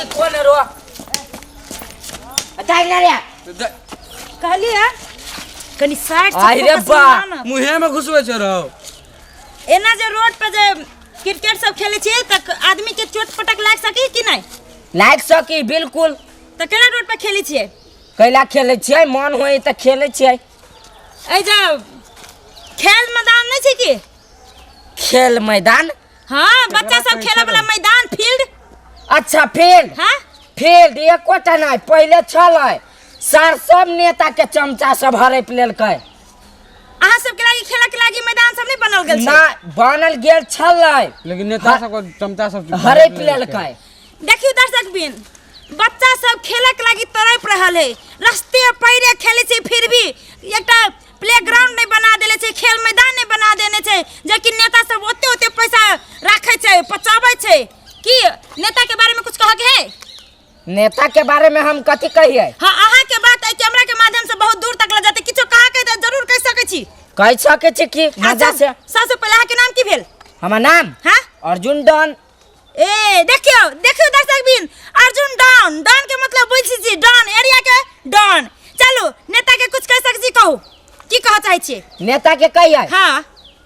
ई कोन रो दाइ ना रे। कहलिए कनी साइड से आई रे फोकस बा। में ना। मुहे में घुसबै छै रहो। एना जे रोड पे जे क्रिकेट सब खेले छियै तऽ आदमी के चोट पटक लागि सकी कि नहि? लागि सकी बिल्कुल। तऽ केना रोड पे खेले छियै? कैला खेलै छियै, मन होय तऽ खेलै छियै। एहि जे खेल मैदान नहि छै की? खेल मैदान? हाँ, बच्चा सब खेले वाला मैदान, फील्ड। अच्छा फील्ड। हाँ? फील्ड एकोटा नहि, पहिले छलै, सर सब नेता के चमचा सब हड़प लेलकै। अहाँ सबके लागी खेला के लागी मैदान सब नहीं बनल गेल छै? ना बनल गेल छलै, लेकिन नेता सब के चमचा सब हड़प लेलकै। देखियो दर्शक बिन, बच्चा सब खेले के लागी तड़प रहल है, रस्ते पैरे खेले छै, फिर भी एकटा प्ले ग्राउंड नहीं बना देले छै, खेल मैदान नहीं बना देने छै, जेकि नेता सब ओते ओते पैसा राखे छै, पचाबै छै। की नेता के बारे में कुछ कह के है? नेता के बारे में हम कथी कहिए? हाँ, अहाँ के बात एहि कैमरा के माध्यम से बहुत दूर तक ल जाते, किछो कहा के तऽ जरूर कहि सकै छी। कहि सकै छी की मजा से। सबसे पहिले अहाँ के नाम की भेल? हमर नाम? हाँ? अर्जुन डॉन। ए देखियो, देखियो दर्शक बिन, अर्जुन डॉन, डॉन के मतलब बुझि छी, डॉन एरिया के डॉन। चलू नेता के कुछ कहि सकै छी, कहू की कहऽ चाहै छियै? नेता के कहिए? हाँ।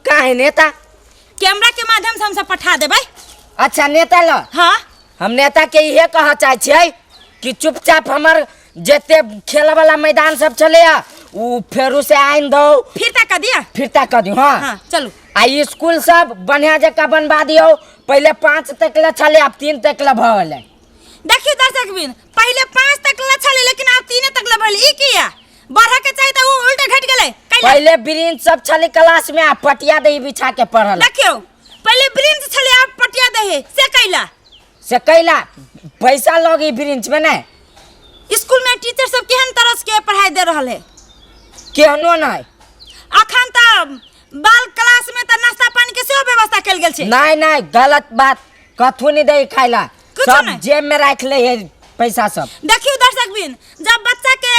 काहे नेता? कैमरा के माध्यम से हम सब पठा देबै। अच्छा नेता ल। हाँ। हम नेता के इहे कहऽ चाहै छियै कि चुपचाप हमर जते खेल वाला मैदान सब छलैया उ फेरू से आनि दौ। फिरता कऽ दिअ। फिरता कऽ दियौ, हाँ। हाँ, चलू। आ स्कूल सब बढ़िया जकाँ बनवा दियौ, पहिले 5 तक ले छलै, आब 3 तक ले भऽ गेलै। देखियौ दर्शक बिन, पहिले 5 तक ले छलै, लेकिन आब 3 तक ले भेलै, ई किया? बढ़ऽ के चाही तऽ उ उल्टे घटि गेलै, कैला? पहिले ब्रिंच सब छलै क्लास में, आ पटिया दही बिछा के पढ़ल। देखियौ पहिले ब्रिंच छलै, आब पटिया दही, से कैला? से कैला? पैसा लगी ब्रिंच में नहीं। स्कूल में टीचर सब केहन तरह के पढ़ाई दे रहल है? केहनो नहीं। अखन तऽ बाल क्लास में तऽ नाश्ता पानी के सेहो व्यवस्था कयल गेल छै। नहीं नहीं, गलत बात, कथू नहीं दे खाइला, कुछो सब नहीं। जेब में राख ले है पैसा सब। देखियौ दर्शक बिन, जब बच्चा के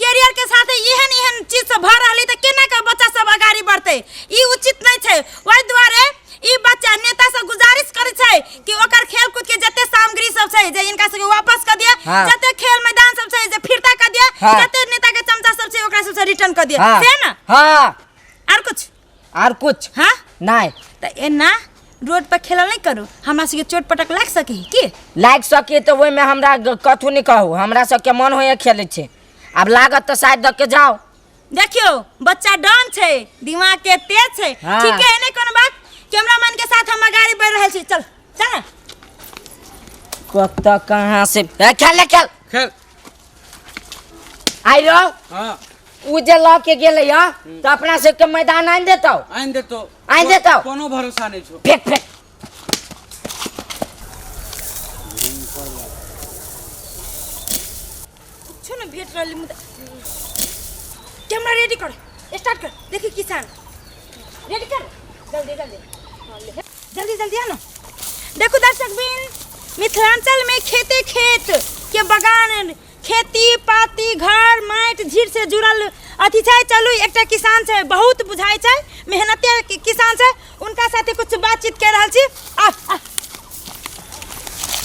कैरियर के साथ एहन एहन चीज सब भऽ रहलै तऽ केना के बच्चा सब अगाड़ी बढ़तै? ई उचित नहीं छै। ओहि दुआरे ई बच्चा नेता से गुजारिश करै छै कि ओकर खेल कूद के जते सामग्री सब छै जे इनका सबके वापस कऽ दिअ, हाँ। जते खेल मैदान सब छै जे फिरता कऽ दिअ, हाँ। जते नेता के चमचा सब छै ओकरा सबसे रिटर्न कऽ दिअ, हाँ। से ना? हाँ। आर कुछ? आर कुछ? हाँ? नहीं। तऽ एना रोड पर खेलल नहीं करू, हमरा सबके चोट पटक लागि सकै है की? लागि सकै तऽ ओहिमे हमरा कथू नहीं कहू, हमरा सबके मन होइए खेलै छै, आब लागत तऽ साइड दऽ के जाओ। देखियौ बच्चा डन छै, दिमाग के तेज छै। हाँ। ठीक है, नहीं कोनो बात, कैमरामैन के साथ हम अगाड़ी बढ़ रहल छी, चल चल ना। कतऽ कहाँ से ए, खेल ले, खेल। खेल। आई रहो। हाँ। उ जे लऽ के गेलै हँ तऽ अपना सबके मैदान आनि देतौ। आनि देतौ। आनि देतौ। कोनो भरोसा नहि छौ। फेक फेक। कुछो न भेट रहल मुदा कैमरा रेडी कर, स्टार्ट कर। देखी किसान रेडी कर, जल्दी जल्दी, हाँ, ले। जल्दी जल्दी आनो। देखो दर्शक बिन, मिथिलांचल में खेते खेत के बगान, खेती पाती, घर माटि झीर से जुड़ल अथी छै। चलू एकटा किसान छै, बहुत बुझाइ छै मेहनते किसान छै, उनका साथे कुछ बातचीत कर रहल छी। आ, आ।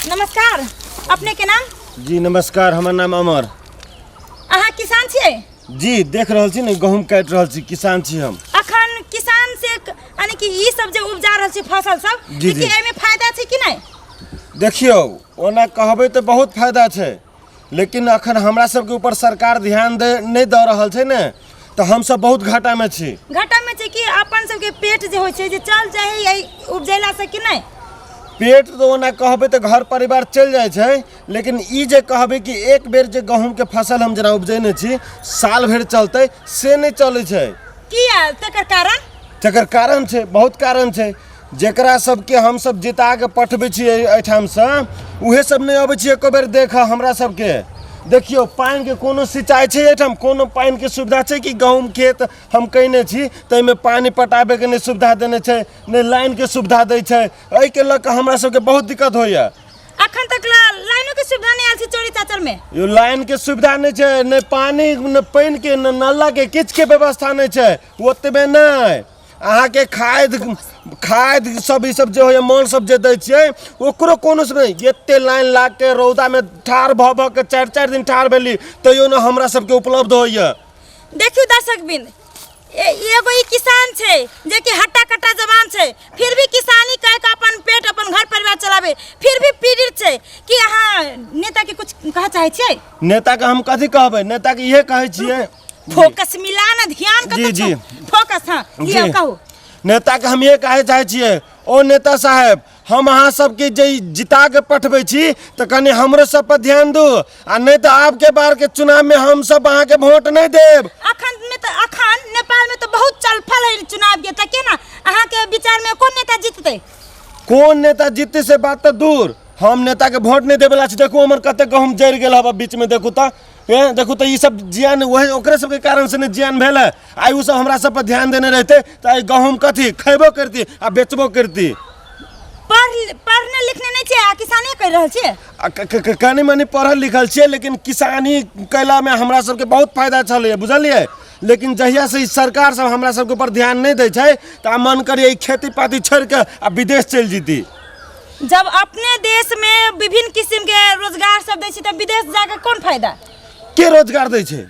नमस्कार, अपने के नाम? जी नमस्कार, हमर नाम अमर। अहाँ किसान छियै? जी, देख रहल छी ने, गहूम काटि रहल छी, किसान छी हम। अखन किसान से यानी कि ई सब जे उपजा रहल छी फसल सब, जी, कि जी। एहिमे फायदा छै कि नहि? देखियौ, ओना कहबै तऽ बहुत फायदा छै, लेकिन अखन हमरा सबके ऊपर सरकार ध्यान दे नहि दऽ रहल छै ने, तऽ हमसब बहुत घाटामे छी। घाटामे छै कि अपन सबके पेट जे होइ छै जे चल जाइ है एहि उपजेला से कि नहि? पेट तऽ ओना कहबै तऽ घर परिवार चलि जाइ छै, लेकिन ई जे कहबै कि एक बेर जे गहूमके फसल हम जेना उपजेने छी साल भरि चलतै, से नहि चलै छै। किया? तकर कारण? तकर कारण छै, बहुत कारण छै। जेकरा सबके हमसब जिता के पठबै छियै एहिठामसँ, उहे सब नहि अबै छियै एको बेर देखऽ हमरा सबके। देखियौ, पानिके कोनो सिंचाइ छै एहिठाम? कोनो पानिके सुविधा छै कि गहूम खेत हम कयने छी ताहिमे पानि पटाबैके नहि सुविधा देने छै, नहि लाइनके सुविधा दै छै। एहिके लऽ कऽ हमरा सबके बहुत दिक्कत होइए। अखन तक लाइनो के सुविधा नहीं आयल छै चोरी चाचर में? यो लाइन के सुविधा नहीं छै, नहि पानी, नहि पानि के, नहि नाला के, किछु के व्यवस्था नहीं छै। ओतबे नहि, अहाँके खाद खाद सब ई सब जे होइए मन सब जे दै छियै ओकरो कोनो से नहि। एते लाइन लाग के रौदामे ठाढ़ भऽ भऽ के चारि चारि दिन ठाढ़ भेली तैयो ने हमरा सबके उपलब्ध होइए। देखियौ दर्शक बिंद, एगो ई किसान छै जे कि हट्टा कट्टा जवान छै, फिर भी किसानी कह के अपन पेट अपन घर परिवार चलावे, फिर भी पीड़ित छै। कि अहाँ नेता के कुछ कह चाहे छियै? नेता के हम कथी कहबै, नेता के इहे कहै छियै। फोकस मिला ना ध्यान कतऽ जी, जी। छौ? फोकस, हाँ, जी। लिअ, कहू। नेता के हम इहे कहे चाहे छियै, ओ नेता साहेब, हम अहाँ सबके जे जिता के पठबै छी तऽ कनि हमरो सब पर ध्यान दू, आ नहि तऽ आबके बार के चुनाव में हम सब अहाँ के वोट नहि देब। अखन में तऽ अखन नेपाल में तऽ बहुत चलफल है चुनाव के, तऽ केना अहाँ के विचार में कोन नेता जीततै? कोन नेता जीततै से बात तऽ दूर, हम नेता के वोट नहि देबे ला छी। देखू हमर कते गहूम जरि गेल हब बीच में, देखू तऽ, ए, देखू तऽ ई सब जियान वही ओकरे सबके कारण से ने जियान भेल है। आइ ओ सब हमरा सब पर ध्यान देने रहते तऽ आइ गहूम कथी खयबो करती आ बेचबो करती। पढ़ने लिखने नहीं छियै आ किसानी कर रहल छियै? आ कनि मनि पढ़ल लिखल छियै, लेकिन किसानी कयलामे हमरा सबके बहुत फायदा छलैए, बुझलियै। लेकिन जहिया से ई सरकार सब हमरा सबके ऊपर ध्यान नहि दै छै तऽ आब मन करैए ई खेती पाती छोड़िके आ विदेश चलि जैती। जब अपने देश में विभिन्न किस्म के रोजगार सब दै छै तऽ विदेश जाके कोन फायदा? के रोजगार दै छै?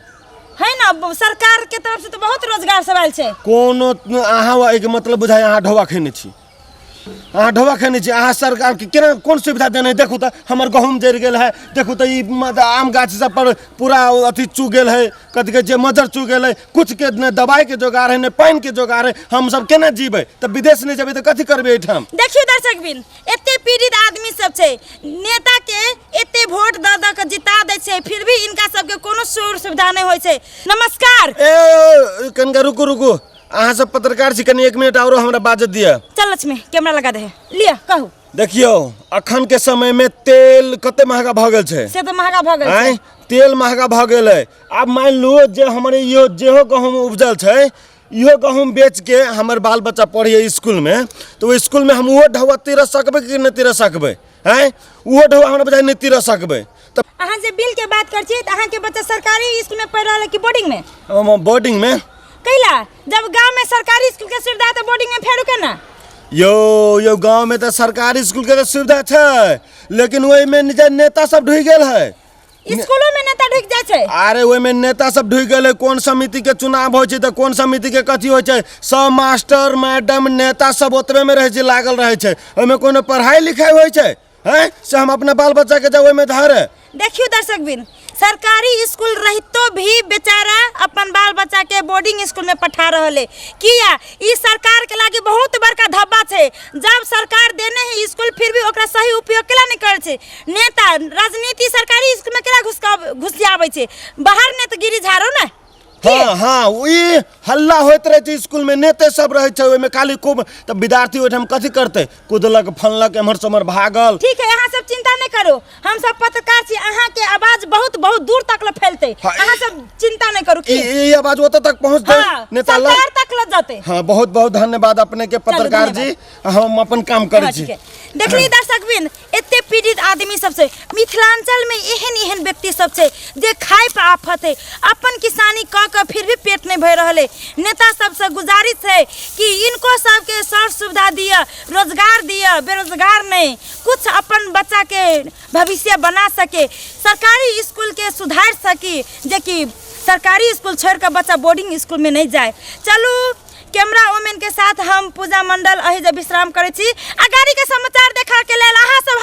है ना, सरकार के तरफ से तऽ बहुत रोजगार सब आयल छै। कोनो अहाँ एहिके मतलब बुझाइ अहाँ ढौआ खेने छी, अहाँ ढौआ खेने छी। अहाँ सरकार के केना कोन सुविधा देने? देखू तऽ हमर गहूम जरि गेल है, देखू तऽ ई आम गाछ सब पर पूरा अथी चू गेल है, कथी कहै छै मज्जर चू गेल है, कुछ के ने दवाई के जोगाड़ है ने पानि के जोगाड़ है, हम सब केना जीबै? तऽ विदेश नहि जेबै तऽ कथी करबै एहिठाम? देखियौ दर्शक बिन, एते पीड़ित आदमी सब छै, नेता के एते वोट दऽ दऽ के जिता दै छै, फिर भी इनका सबके कोनो सुर सुविधा नहि होइ छै। नमस्कार। ए, कनिका रुकू रुकू, अहाँ सब पत्रकार छी, कनि एक मिनट आरो हमरा बाजऽ दिअ। चल लक्ष्मी, कैमरा लगा दे, लिअ कहू। देखियौ अखन के समय में तेल कते महंगा भऽ गेल छै। से तऽ महंगा भऽ गेल छै। आँय, तेल महंगा भऽ गेल है। आब मानि लू जे हमर इहो जेहो गहूँम उपजल छै, इहो गहूँम बेच के हमर बाल बच्चा पढ़ैए स्कूल में, तऽ ओहि स्कूल में हम ओहो ढौआ तीर सकबै कि नहि तीर सकबै? आँय, ओहो ढौआ हमरा बुझाइ नहि तीर सकबै। तऽ अहाँ जे बिल के बात करै छी तऽ अहाँके बच्चा सरकारी स्कूल में पढ़ि रहल है कि बोर्डिंग में? हम बोर्डिंग में। कैला जब गांव में सरकारी स्कूल के सुविधा तऽ बोर्डिंग में फेरो केना? यो यो गांव में तऽ सरकारी स्कूल के तऽ सुविधा छै, लेकिन ओहिमे जे नेता सब ढुकि गेल है। स्कूलो में नेता ढुकि जाइ छै? अरे ओहिमे नेता सब ढुकि गेल है। कोन समिति के चुनाव होइ छै तऽ कोन समिति के कथी होइ छै, सब मास्टर मैडम नेता सब ओतबे में रहै छै, लागल रहै छै। ओहिमे कोनो पढ़ाई लिखाई होइ छै? हैं, से हम अपना बाल बच्चा के जब ओहिमे धरे। देखियौ दर्शक बिन, सरकारी स्कूल रहितो भी बेचारा अपन बाल बच्चा के बोर्डिंग स्कूल में पठा रहल है। किया? ई सरकार के लागी बहुत बड़का धब्बा छै। जब सरकार देने है स्कूल, फिर भी ओकरा सही उपयोग केला नहीं करै छै। नेता राजनीति सरकारी स्कूल में केला घुसियाबै छै? बाहर नेतगिरी झाड़ो ने। हाँ हाँ, ई हल्ला होइत रहै छै स्कूल में, नेते सब रहै छै ओहिमे खाली खूब, तऽ विद्यार्थी ओहिठाम कथी करतै? कुदलक फनलक एम्हर से ओम्हर भागल। ठीक है, अहाँ सब चिंता नहीं करू, हम सब पत्रकार छी, अहाँ के आवाज बहुत बहुत दूर तक ल फैलते। हाँ, अहाँ सब चिंता नहीं करू। ई आवाज ओतऽ तक पहुँचतै। हाँ, नेता लग। सरकार तक ल जतै। हाँ, बहुत बहुत धन्यवाद अपने के पत्रकार धन्यवाद। जी, हम अपन काम करै हाँ, छी। ठीक है। देखली दर्शक बिन, एते पीड़ित आदमी सब छै मिथिलांचल में, एहन एहन व्यक्ति सब छै जे खाय पर आफत है, अपन किसानी कऽ के फिर भी पेट नहीं भरि रहल है। नेता सबसे गुजारिश है कि इनको सबके सर सुविधा दिअ, रोजगार दिअ, बेरोजगार नहीं, कुछ अपन बच्चा के भविष्य बना सके, सरकारी स्कूल के सुधार सकी, जे कि सरकारी स्कूल छोड़ के बच्चा बोर्डिंग स्कूल में नहीं जाए। चलू कैमरा वोमेन के साथ हम पूजा मंडल अहि जे विश्राम करै छी। आ गाड़ी के समाचार देखा के लेल अहाँ सब